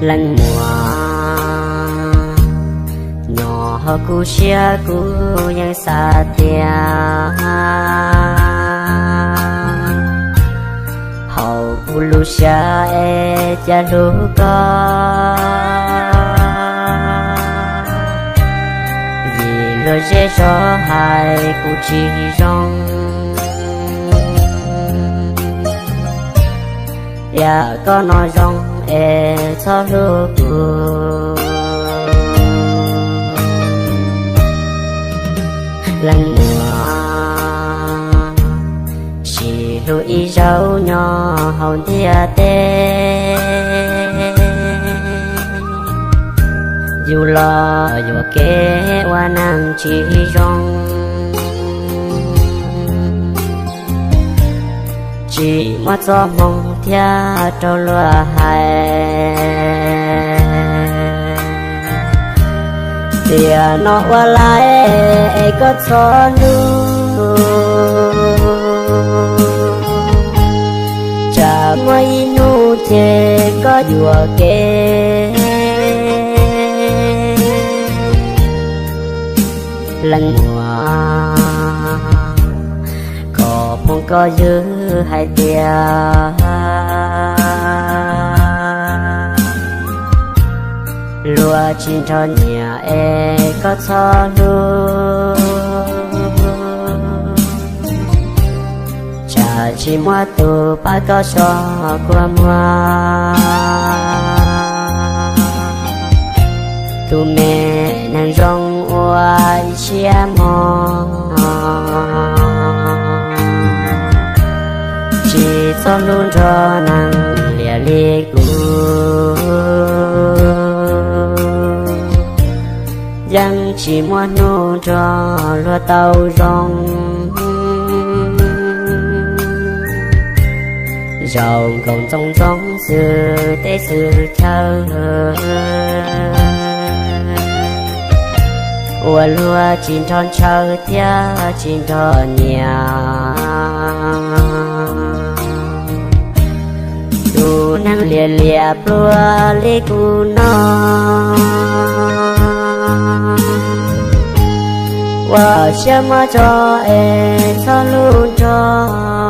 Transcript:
Leej muam, nyob hauv kuv siab kuv yeej xav tias hauv kuv lub siab es cas hlub koj. Vim luag zej zog hais kuv tsis zoo, tias koj no zoo es txhob hlub kuv. Leej muam, sib hlub ib zaug nyob hauv ntiaj teb, yus los yuam kev ua neeg tsis zoo, tsis muaj txoj hmoo thiab rau luag hais tias no ua lais es koj txhob hlub. Tsam muaj ib hnub ces koj yuam kev. Leej muam, koj phooj koj ywg hais tias luag tsis nrog nyiam es koj txhob hlub. Tsam tsis muaj tus pab koj so kua muag. Tus me neeg zoo ua ib siab mog, tsis txhob hlub nrog neeg liam li kuv. Yeej tsis muaj hnub nrog luag tau zoo, zaum nkaus ntxoov ntxoo xwm teb xwm chaw, ua luag tsis nrog ntshaw thiab tsis nrog nyiam. Tus neeg liam liam pluag li kuv no, ua siab muab tso es txhob hlub nrog